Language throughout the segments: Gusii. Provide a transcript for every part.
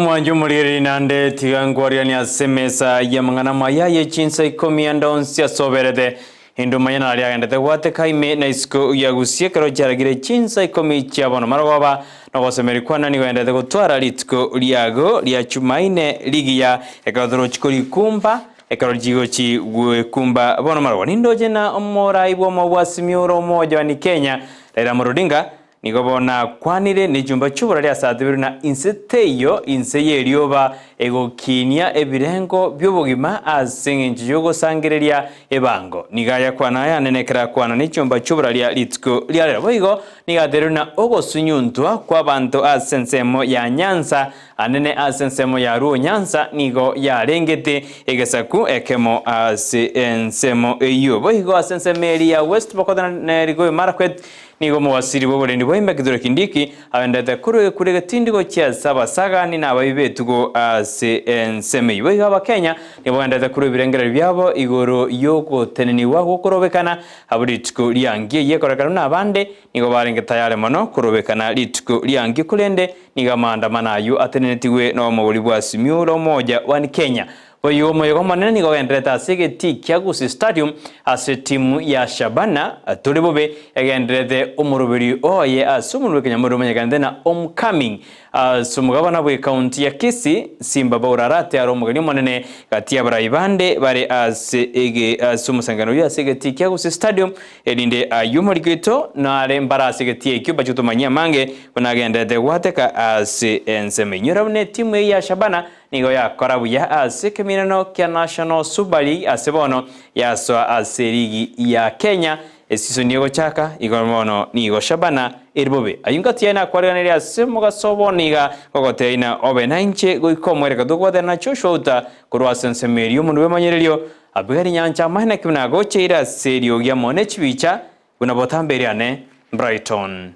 Omwancho omorigereria naende tiga nkwariranie ase emesa y'amang'ana amaya ye chinsa ikomi ande onsi ase oberete. Enduma y'enara riagendete gwateka ime na isiko ya Gusii ekero chiaragire chinsa ikomi chia bono marogoba, na ogosemeria kwane nigo gendete gotwara rituko riago ria Chumaine rigiya ekero torochi korikumba ekero rigochi gwekumba bono marogoba. Nindoche na omorai bw'omobwasimi ore omojwani Kenya Raila Amolo Odinga Nigo bono akwanire nechumba chi'oborori ase atebirie na inse teiyo inse y'erioba egokinia ebirengo bi'obogima ase engencho y'ogosangereria ebango. Nigo ayakwana aya anene ekero akwana nechumba chi'oboraria rituko ria rero. Boigo nigo atebirie na ogosunyuntwa kw'abanto ase ensemo ya Nyanza anene ase ensemo ya Luo Nyanza nigo yarengete egesaku ekemo ase ensemo eyio. Boigo ase ensemo eria ya West Pokot na Elgeyo Marakwet Nigo omowasiri bw'oborendi bwa ime Kithure Kindiki agenderete korwa egekura egetindi gochia ase abasagani na ababi b'etugo ase ensemo eyio. Boigo Abakenya nigo bagenderete korwa ebirengererio biabo igoro y'ogotenenigwa gw'okorobekana abwo rituko ri'angi eyio ekorekana buna abande nigo barenge tayare mono korobekana rituko ri'angi korende nigo amaandamano ayio atenenetigwe n'omogori bwa Simiyu ore omoja one Kenya Boigo omoyega omonene nigo ogendererete ase egetii kia Gusii Stadium ase etimu ya Shabana tore bobe egendererete omoroberi oye ase omonwa bw'ekenyamorero omanyekanete na Homecoming ase omogabana bw'ecounty ya Kisii Simba Baurarate are omogeni omonene gati y'abarai bande bare ase ege ase omosangererekano oyio ase egetii kia Gusii Stadium erinde ayio omoriki oito nare mbare ase egetii ekio bache gotomanyia amange buna agendererete gwateka ase ensemo. Inyora buna etimu eye ya Shabana Nigo yakora buya ase ekeminano kia National Super League ase bono yasoa ase eligi ya Kenya esisoni egochaka igoro bono nigo Shabana ere bobe. Ayio ngati yaye nakwariganirie ase omogaso bono iga gogotebia ng'a obe nainche goika omwereka tokobwatana na Joshua Outa korwa ase ensemo eria omonto bw'emanyererio Abigaili Nyancha amaene ki buna agocheire ase eriogi amo ne chibicha buna botambe eriane Brighton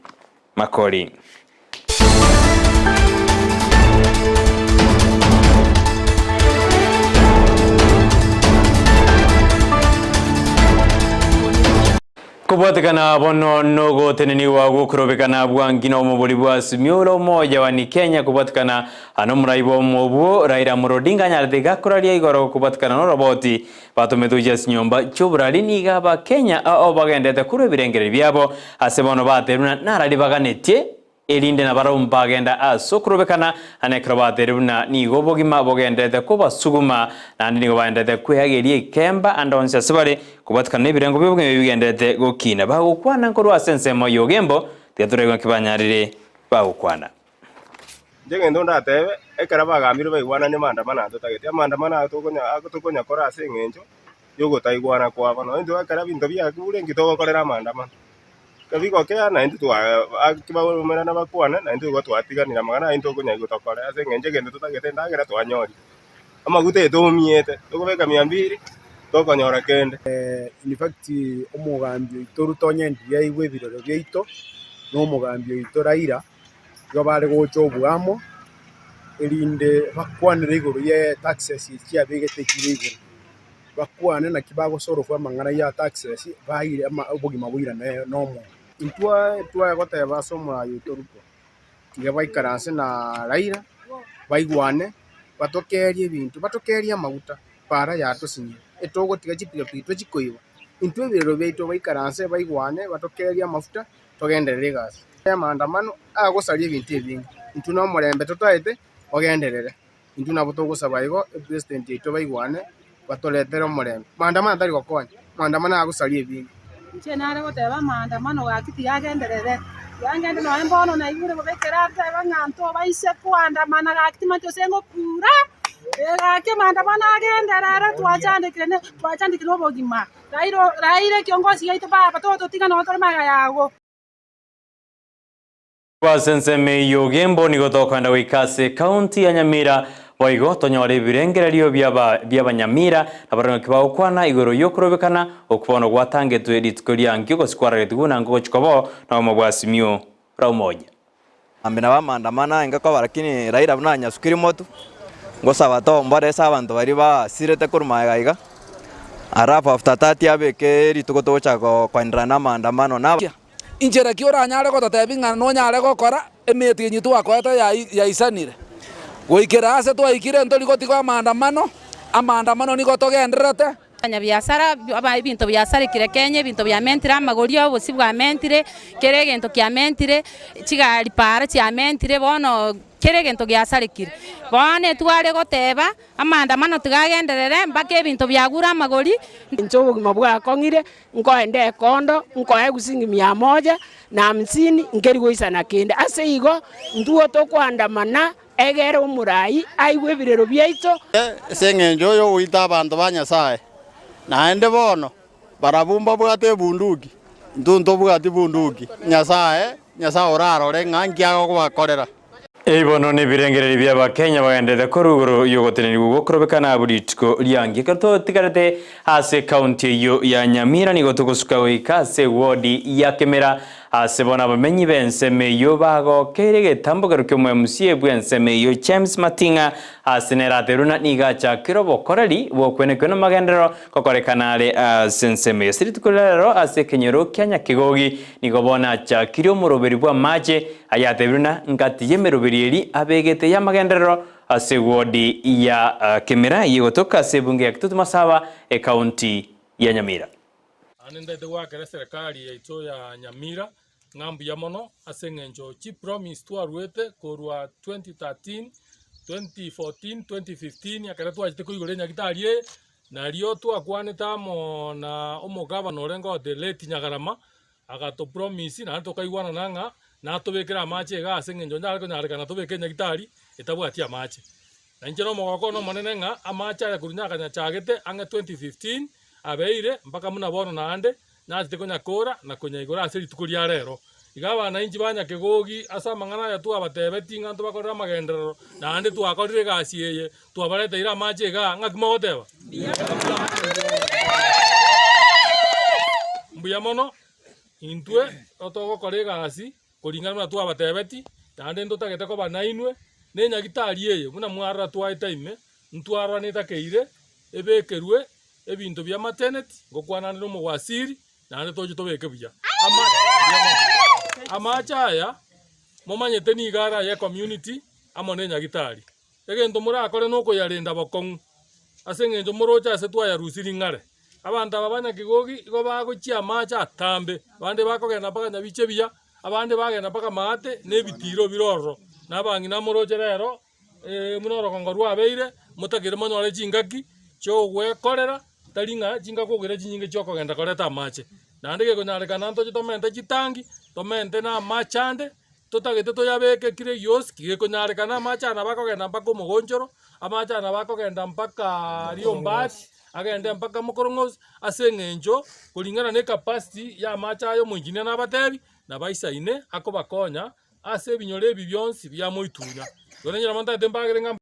Makori. Kobwatekana bono nogotenenigwa gw'okorobekana bwangi na omobori bwa Azimio la Umoja One Kenya kobwatekana nomorai bw'omobwo Raila Amolo Odinga anyarete gakoraria igoro kobwatekana noroboti Batometwe gochia ase chinyomba chi'oborari nigo Abakenya ao bagenderete korwa ebirengererio biabo ase bono bateirwe buna narari baganetie, erinde nabarabwo mbagenda ase okorobekana, na ekero bateirwe buna nigo obogima bogenderete kobasuguma, naende nigo bagenderete kweageria ekemba ande onsi ase bare, kobwatekana nebirengo bi'obogima ebi bigenderete gokina. Bagokwana nkorwa ase ensemo y'ogembo, tiga toraigwe naki banyarire bagokwana. Inche egento ndatebe, ekero abagambire baigwananie maandamano aya totagete, amaandamano aya tokonya tokonyakora ase eng'encho yogotaigwana kwabo. Nonye intwe ekero ebinto biakure nki togokorera amaandamano. Ekero bigokea naintwe twa baumerana bakwane naintwe igo twatiganire amang'ana ayio ntokonyara tokore ase eng'encho egento totagete endagera twanyorire. Amaguta eye toumiete, tokobeka mia mbiri, tokonyora kende. In fact omogambi oito Ruto onye ndiria aigwe ebirero biaito, na omogambi oito Raila. Nigo bare gocha oboamo, erinde bakwanere igoro ye taxes echi chiabegete chire igoro, bakwane naki bagosolve amang'ana ya taxes baire ama obogima boirane normal. Intwe tware goteba ase omoraai oito Ruto, tiga baikaranse na Raila, baigwane, batokerie ebinto, batokerie amaguta, para yatosinyire, etogotiga chipikapiki tochikoiba, intwe ebirero biaito baikaranse baigwane, batokerie amafuta, togenderere egasi. Amaandamano agosaria ebinto ebinge, intwe nomorembe totaete ogenderere, intwe nabo togosaba igo epresident yaito baigwane batoretere omorembe. Maandamano tari gokonya, maandamano agosaria ebinge. Inche nare goteba amaandamano gaki tiyagenderere, tiga ngende nonya mbono naigure bobe ekero ateba ng'a ntobaise koandamana gaki timanyeti gose ngokura, eh gaki amaandamano agenderere twachandekire ne twachandekire nobogima. Raila Raila ekiongosi giaito baba tototiga nonya tore magega yago. Ase ensemo eyio Ogembo nigo tokoenda goika ase ekaunti ya Nyamira boigo tonyore ebirengererio bi'Abanyamira na barang'aki bagokwana igoro y'okorobekana okwo bono gwatangetwe rituko riankio gose kwaragetigwe buna ngogochia kobao na obomo bwa Simiyu Raumoja. Ambe nabo amaandamano aye koba lakini Raila buna anyasukire motu, ngosaba tombore ase abanto baria basirete korwa magega iga, alafu after that abeke rituko togocha koendelea na amaandamano na. Inchera ki oranyare gototebia ng'a nonyare gokora emetienyi twakoete yaisanire? Goikera aase twaikire ntori gotiga amaandamano, amaandamano nigo togendererete. Abanyabiasara aba ebinto biasarekire Kenya, ebinto biamentire amagori, obosie bwamentire, kera egento kiamentire, chigari paara chiamentire, bono kera egento giasarekire. Bono etware goteba, amaandamano tiga agenderere mpaka ebinto biagure amagori. Inche obogima bwakong'ire, nkoenda ekondo, nkoegwa siringi mia moja na hamsini, nkeri goisana kende. Ase igo, intwe tokoandamana Egere omoraai aigwe ebirero biaito. Ase engencho y'ogoita abanto ba Nyasae. Naende bono barabwo mbabwate ebunduki, intwe ntobwati bunduki. Nyasae, Nyasae orarore ng'a nki agobakorera. Ebi bono nebirengererio bi'Abakenya bagenderete korwa igoro y'ogotenenigwa gwokorobekana abwo rituko riange. Ekero totigarete ase ekaunti eyio ya Nyamira nigo togosuka goika ase ewodi ya Kemera Ase bono abamenyi b'ensemo eyio bagokeire egetambokero ki'omoMCA bw'ensemo eyio James Mating'a ase nere aterwe na nigo achakire obokoreri bw'okwenekwa namagenderero gokorekana are ase ensemo eyio. Ase rituko ria rero ase ekenyoro kia Nyakegogi nigo bono achakirie omoroberi bw'amache ayatebirwe na ngati y'emeroberi eri abegete y'amagenderero ase wodi ya Kemera eyio egotoka ase ebunge ya Kitutu Masaba ekaunti ya Nyamira. Naende ntaete goakera eserekari yaito ya Nyamira ng'a mbuya mono ase eng'encho chipromise twaruete korwa 2013, 2014, 2015 ekero twachete koigora enyagitari eye, nario twakwanete amo na omogavana orenge oo the late Nyagarama, agatopromise naende tokaigwanana ng'a natobekere amache iga ase eng'encho onyare konyarekana tobeke enyagitari etabwati amache. Na inche nomogoko one omonene ng'a amache aya korwa nyakanyachagete ang'e 2015 abeire mpaka buna bono naende nachete konyakora na konyaigora ase rituko ria rero. Iga abanainchi ba Nyakegogi ase amang'ana aya twabatebetie ng'a ntobakorere amagenderero, naende twakorire egasi eye, twabareteire amache igaa, ng'aki mogoteba? Mbuya mono, intwe togokora egasi Koringana buna twabatebetie, naende ntotagete koba nainwe, nenyagitari eye buna mwarora twaete ime, ntwarora netakeire ebekerwe ebinto bia maternity, ngokwana ande nomogwasiri, naende toche tobeke buya. Ama amache aya momanyete nigo are aye ecommunity amo ne enyagitari. Egento morakore nokoyarenda bokong'u, ase eng'encho moroche ase twayarusirie ng'are. Abanto aba abanyakegogi igo bagochia amache atambe, abande bakogenda mpaka nyabiche buya, abande bagenda mpaka maate, na ebitiiro bire ororo. Na abang'ina moroche rero buna orogongo rwabeire, motakeire monyore chingaki chiogwekorera, tari ng'a chingaki okoira chinyinge chiokogenda koreta amache. Naende gekonyarekana ntoche tomente chitangi, tomente na amache ande, Totagete toyabeke kera egiosi gekonyarekana amache aya nabo akogenda mpaka omogonchoro, amache aya nabo akogenda mpaka riombati, agende mpaka mokorong'osi, ase eng'encho koringana na ecapacity ya amache aya omoengineer nabatebi, nabo aisaine akobakonya ase ebinyoro ebi bionsi bia moitunya. Igo ninyore mono ntagete mbagere ng'a.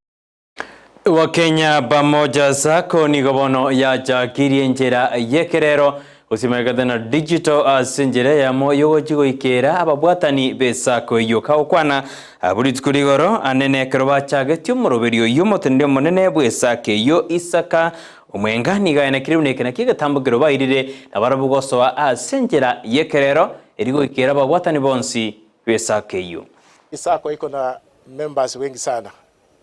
Wakenya Pamoja Sacco nigo bono yachakirie enchera y'ekerero gosimerekete na digital ase enchera eyemo y'ogochia goikera ababwatani be Sacco eyio. Kagokwana abwo rituko rigoro anene ekero bachagetie omoroberio oyio omoteneneri omonene bwe Sacco eyio Isaka Omwenga nigo aenekire buna eke nakio egetambokero bairire na barabwo gosoa ase enchera y'ekerero eri goikera ababwatani bonsi be Sacco eyio. Sacco iko na members wengi sana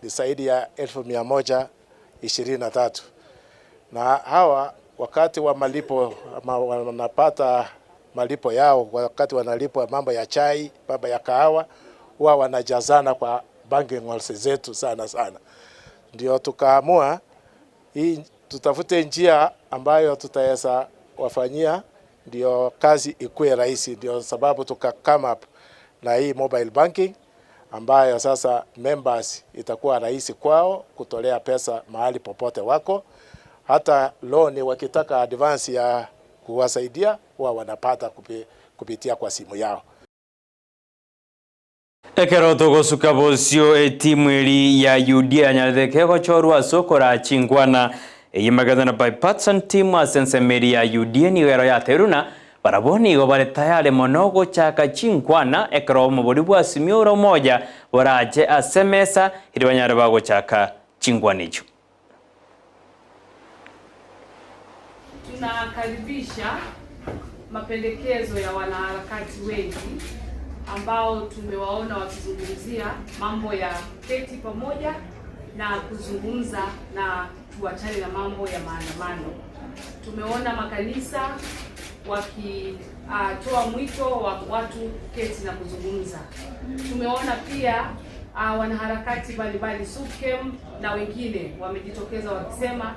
ni zaidi ya elfu mia moja ishirini na tatu na hawa wakati wa malipo ama wanapata malipo yao wakati wanalipwa mambo ya chai, mambo ya kahawa, huwa wanajazana kwa banking halls zetu sana sana. Ndio tukaamua hii tutafute njia ambayo tutaweza wafanyia ndio kazi ikuwe rahisi, ndio sababu tuka come up na hii mobile banking ambayo sasa members itakuwa rahisi kwao kutolea pesa mahali popote wako. Hata loan wakitaka advance ya kuwasaidia huwa wanapata kupitia kwa simu yao. Ekero togosuka bosio etimu eri ya UDA yanyarete kegochorwa ase okoraa chinkwana eyio magete na bipartisan team ase ensemo eri ya UDA nigo ero yateirwe na Barabwo nigo bare tayari mono gochaka chinkwana ekero omobori bw'Azimio ore Omoja borache ase emesa erio banyare bagochaka chinkwana echio. Tunakaribisha mapendekezo ya wanaharakati wengi ambao tumewaona wakizungumzia mambo ya keti pamoja na kuzungumza na tuachane na mambo ya maandamano. Tumeona makanisa wakitoa mwito wa watu kuketi na kuzungumza. Tumeona pia wanaharakati mbalimbali SUPKEM na wengine wamejitokeza wakisema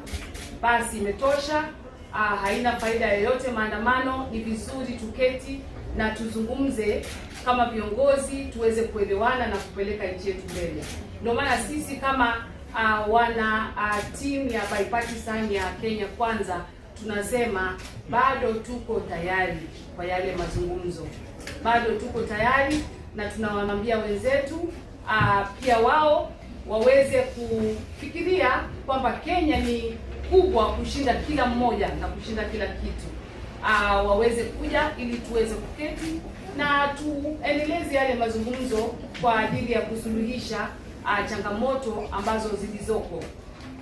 basi imetosha, haina faida yoyote maandamano, ni vizuri tuketi na tuzungumze kama viongozi tuweze kuelewana na kupeleka nchi yetu mbele. Ndio maana sisi kama wana team ya bipartisan ya Kenya Kwanza tunasema bado tuko tayari kwa yale mazungumzo, bado tuko tayari na tunawaambia wenzetu pia wao waweze kufikiria kwamba Kenya ni kubwa kushinda kila mmoja na kushinda kila kitu. Waweze kuja ili tuweze kuketi na tuendeleze yale mazungumzo kwa ajili ya kusuluhisha changamoto ambazo zilizoko.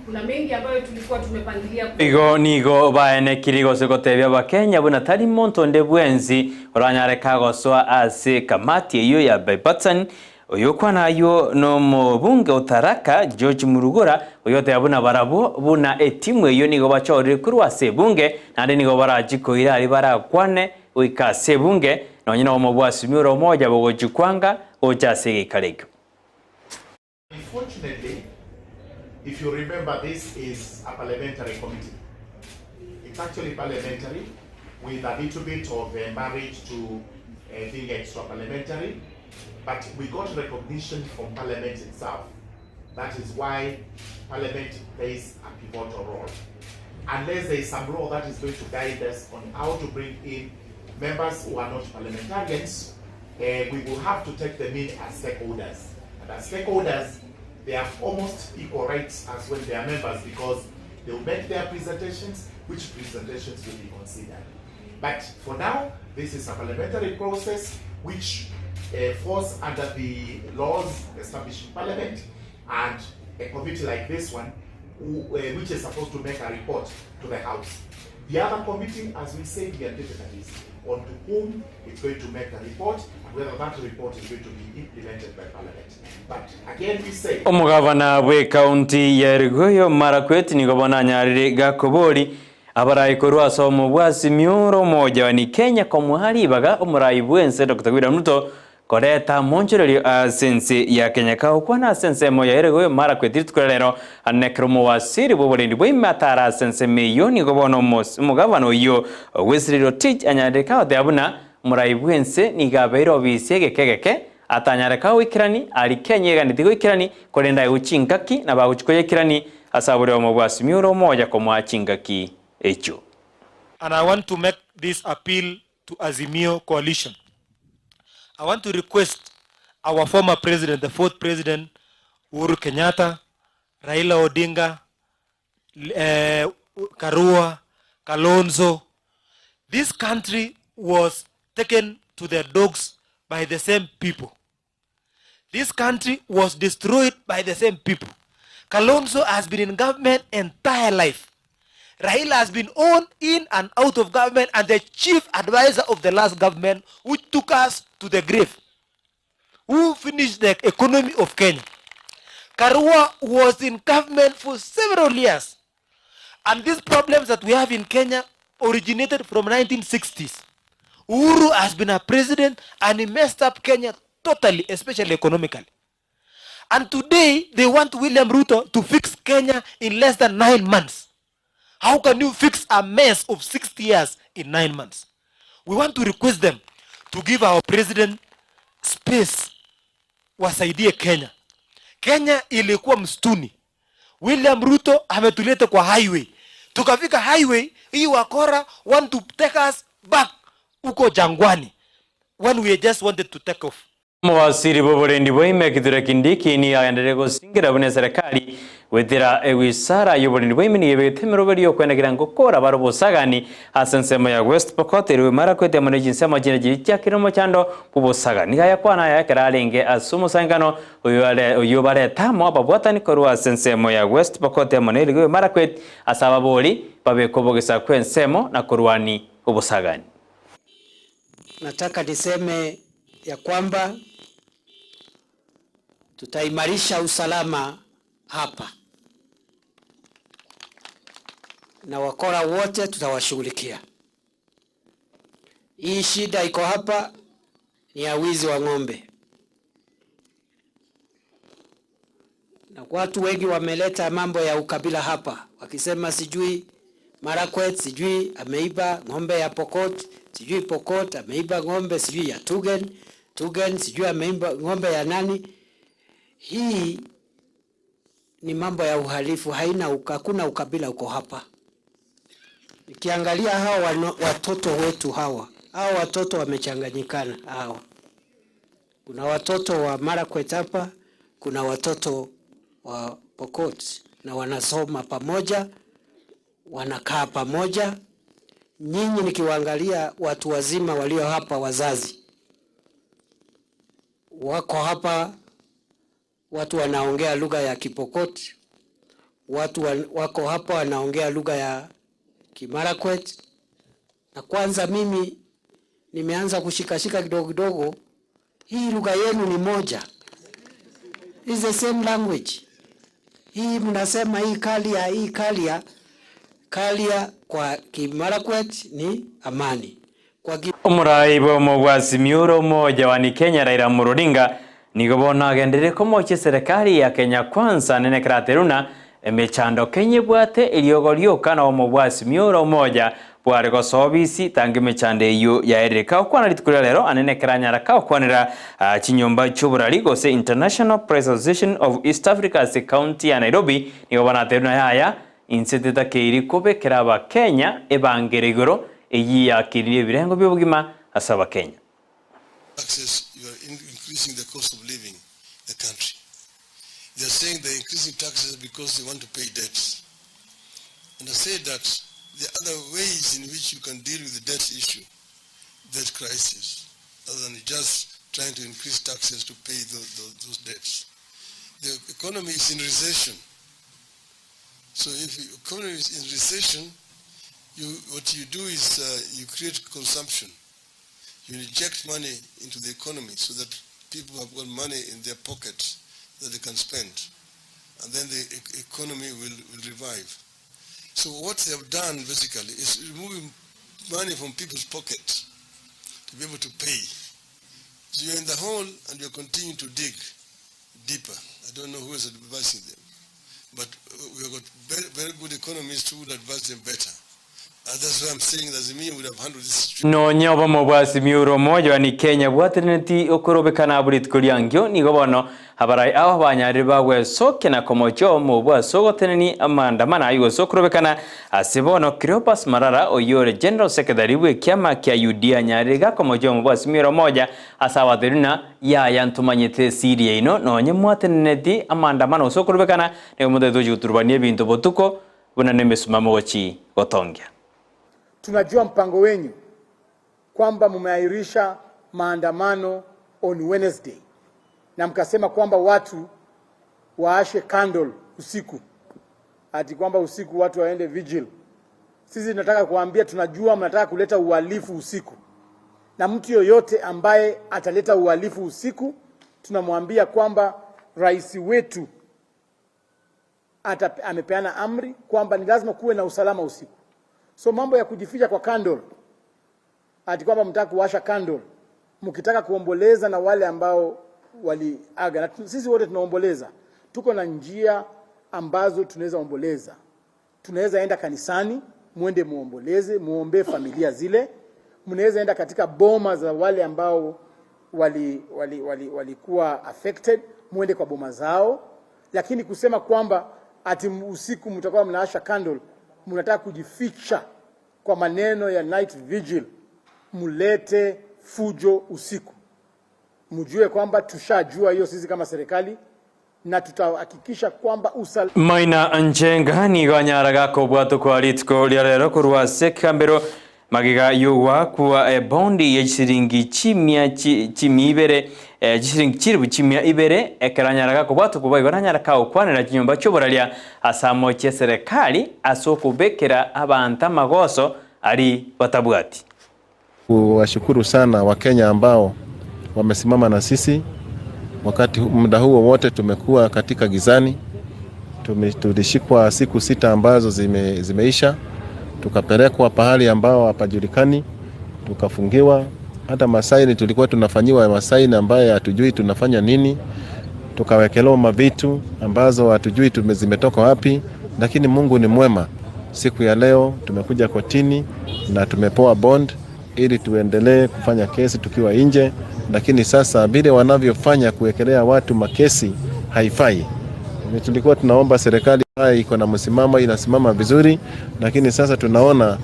Kuna mengi ambayo tulikuwa tumepangilia Igo nigo baenekiri gose gotebia abakenya buna tari monto nde bwenzi oranyareka gosoa ase kamati eyo ya bipartisan oyo kwanayo nomobunge otaraka George Murugora oyo oteba buna barabwo buna etimu eyo nigo bachorire korwa ase ebunge naende nigo barachikoira aria barakwane goika ase ebunge nonye na omobwasimi ore omoja bogochikwanga gocha ase egeikaro ekio. Unfortunately, if you remember, this is a parliamentary committee. It's actually parliamentary with a little bit of a marriage to being extra parliamentary, but we got recognition from parliament itself. That is why parliament plays a pivotal role. Unless there is some law that is going to guide us on how to bring in members who are not parliamentarians, we will have to take them in as stakeholders. And as stakeholders, they have almost equal rights as when they are members, because they will make their presentations, which presentations will be considered. But for now, this is a parliamentary process which falls under the laws establishing parliament, and a committee like this one, which is supposed to make a report to the House. The other committee, as we say, we are difficulties on to whom it's going to make a report and whether that report is going to be implemented by Parliament. But again, we say... Omugavana bwe county ya Elgeyo Marakwet nigo bonanyarire gakobori abarayi korwa ase omobwasi mioro omoja ni Kenya komuhari ibaga omurayi bwense Dr. William Ruto koreta monchererio ase ense ya Kenya kaokwana ase ensemo ya Elgeyo Marakwet rituko rero anekero omowasiri bw'oborendi bw'ematara ase ensemo eyo nigo bono omogavana oyo Wesley Rotich anyarire kagoteeba buna omurayi bwense nigo abeire obisi egekegeke atanyareka goikerani ari Kenya eganeti goikerani korenda aye gochinkaki na bagochikoyekerani ase abore omobwasi mioro omoja komoa chingaki echo. And I want to make this appeal to Azimio Coalition. I want to request our former president, the fourth president, Uhuru Kenyatta, Raila Odinga, Karua, Kalonzo. This country was taken to the dogs by the same people. This country was destroyed by the same people. Kalonzo has been in government entire life. Raila has been on, in and out of government, and the chief advisor of the last government, who took us to the grave, who finished the economy of Kenya. Karua was in government for several years. And these problems that we have in Kenya originated from 1960s. Uhuru has been a president and he messed up Kenya totally, especially economically. And today, they want William Ruto to fix Kenya in less than 9 months. How can you fix a mess of 60 years in 9 months? We want to request them to give our president space, wasaidie Kenya. Kenya ilikuwa msituni. William Ruto ametuleta kwa highway. Tukafika highway, hii wakora want to take us back huko jangwani when we just wanted to take off. Mowasiri b'oborendi bwaime Kithure Kindiki ni agenderere gosingira buna serikali gwethera ewizara y'oborendi bwaime nigo ebegete emeroberi y'okwenekera ngokora bare obosagani ase ensemo ya West Pokot eriwe Marakwet amo na chinsemo chinde chiria chiakire omochando bw'obosagani. Niga yakwana aya ekero arenge ase omosangano oyo baretamo ababwatani korwa ase ensemo ya West Pokot amo na eriwe Marakwet ase ababori babeka obogesa kwa ensemo na korwani obosagani. Nataka niseme ya kwamba tutaimarisha usalama hapa, na wakora wote tutawashughulikia. Hii shida iko hapa ni ya wizi wa ng'ombe, na watu wengi wameleta mambo ya ukabila hapa, wakisema sijui Marakwet sijui ameiba ng'ombe ya Pokot, sijui Pokot ameiba ng'ombe sijui ya Tugen, Tugen sijui ameiba ng'ombe ya nani. Hii ni mambo ya uhalifu, haina hakuna ukabila uko hapa. Nikiangalia hawa watoto wetu hawa, hawa watoto wamechanganyikana hawa. Kuna watoto wa Marakwet hapa, kuna watoto wa Pokot na wanasoma pamoja, wanakaa pamoja. Nyinyi nikiwaangalia watu wazima walio hapa, wazazi wako hapa, watu wanaongea lugha ya Kipokot, watu wako hapa wanaongea lugha ya Kimarakwet. Na kwanza mimi nimeanza kushikashika kidogo kidogo, hii lugha yenu ni moja, is the same language. Hii mnasema hii kalia, hii kalia, kalia kwa Kimarakwet ni amani, kwa Omorai bwa bwa Azimio Umoja wa ni Kenya Raila Amolo Odinga nigo bono agenderere komochia serikali ya Kenya Kwanza nene kerateruna emechando Kenya ebwate eriogo rioka na omo bwa Azimio Umoja bware gosoa obisi tanga emechando eywo yaerire kagokwana rituko ria rero anene keranyara kagokwanera chinyomba chi'oborari gose International Press Association of East Africa ase county ya Nairobi nigo banateruna yaya inse tetakeiri kobekera abakenya ebangere igoro eywo yakiririe ebirengo bia obogima ase abakenya. Taxes, you are increasing the cost of living the country. They are saying they're increasing taxes because they want to pay debts. And I say that there are other ways in which you can deal with the debt issue, debt crisis, other than just trying to increase taxes to pay those debts. The economy is in recession. So if the economy is in recession, what you do is you create consumption. You inject money into the economy so that people have got money in their pockets that they can spend. And then the economy will revive. So what they have done basically is removing money from people's pockets to be able to pay. So you're in the hole and you're continuing to dig deeper. I don't know who is advising them. But we have got very, very good economists who would advise them better. And that's why I'm saying that Azimio would have handled this situation. Nonya obomo bwa Azimio Umoja wa ni Kenya bwateneti okorobekana buri rituko riangio nigo bono abarai abo banyarire bagwesokia na komochia omo bwa sogoteneni amaandamano ayo gose okorobekana ase bono Cleopas Malala oyore General Secretary bw'ekiama kia UDA anyarire gakomochia omo bwa Azimio Umoja ase abaterina yaya ntomanyete esiri yaino nonye mwateneneti amaandamano gose okorobekana nigo motaete gochi goturubania ebinto botuko buna nemesimamo gochi gotongia. Tunajua mpango wenyu kwamba mmeahirisha maandamano on Wednesday na mkasema kwamba watu waashe candle usiku, ati kwamba usiku watu waende vigil. Sisi tunataka kuambia, tunajua mnataka kuleta uhalifu usiku, na mtu yoyote ambaye ataleta uhalifu usiku tunamwambia kwamba rais wetu amepeana amri kwamba ni lazima kuwe na usalama usiku. So mambo ya kujificha kwa candle, ati kwamba mtaka kuwasha candle, mkitaka kuomboleza na wale ambao waliaga, na sisi wote tunaomboleza. Tuko na njia ambazo tunaweza omboleza. Tunaweza enda kanisani, muende muomboleze, muombe familia zile. Mnaweza enda katika boma za wale ambao walikuwa affected, muende kwa boma zao. Lakini kusema kwamba ati usiku mtakuwa mnaasha candle, mnataka kujificha kwa maneno ya night vigil, mulete fujo usiku. Mjue kwamba tushajua hiyo sisi kama serikali, na tutahakikisha kwamba Maina Njenga nigo anyaraga kobwato kwa rituko ria rero korwa sekambero magiga yogwa kwa bondi ya chiringi chimia chimibere chiringi chiribu chimia ibere ekeranyaraga kobwato kuba igoranyara ka okwanera chinyomba chioboraria asamo chia serikali asokubekera abantu amagoso ari batabwati. Kuwashukuru sana Wakenya ambao wamesimama na sisi wakati muda huo wote tumekuwa katika gizani. Tulishikwa siku sita ambazo zime, zimeisha, tukapelekwa pahali ambao hapajulikani, tukafungiwa. Hata masaini tulikuwa tunafanyiwa masaini ambayo hatujui tunafanya nini, tukawekelewa mavitu ambazo hatujui zimetoka wapi, lakini Mungu ni mwema. Siku ya leo tumekuja kotini na tumepoa bond ili tuendelee kufanya kesi tukiwa nje, lakini sasa vile wanavyofanya kuwekelea watu makesi haifai. Tulikuwa tunaomba serikali haya iko na msimamo, inasimama vizuri, lakini sasa tunaona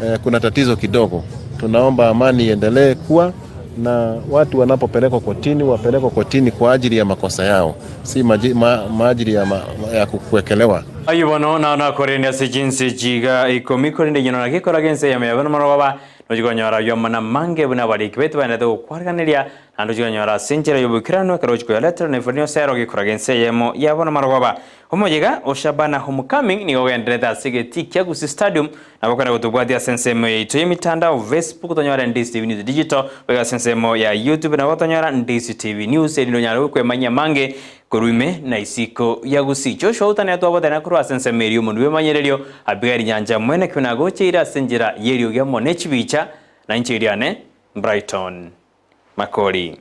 eh, kuna tatizo kidogo. Tunaomba amani iendelee kuwa na watu wanapopelekwa kotini wapelekwa kotini kwa ajili ya makosa yao, si maji, ma, maajili ya, ma, ya kuwekelewa. Ayi bono naona korende ase chinse chiga ikomi korende nyino nagikora gense yame yabona maroba nochikonyora yomana mange buna bariki betu baendete gokwarganeria naende ochikonyora ase enchera ya obokirano ekero ochikoyaletera na eforini osero gikora gense eyemo yabona marogoba omoyega o Shabana Homecoming nigo ogenderete ase egetii kia Gusii Stadium nabo okonyara gotobwatia ase ensemo yaito ya emitandao Facebook tonyore Ndisi TV News Digital goika ase ensemo ya YouTube nabo tonyora Ndisi TV News erinde onyare gokwemanyia amange Korwa ime na isiko ya Gusii, Joshua Utane twabotana korwa ase ensemo eria omonwe bw'emanyererio, Abigaili Nyancha mwene ki nagocheire ase enchera y'eriogi amo ne chibicha, na inche eriane Brighton Makori.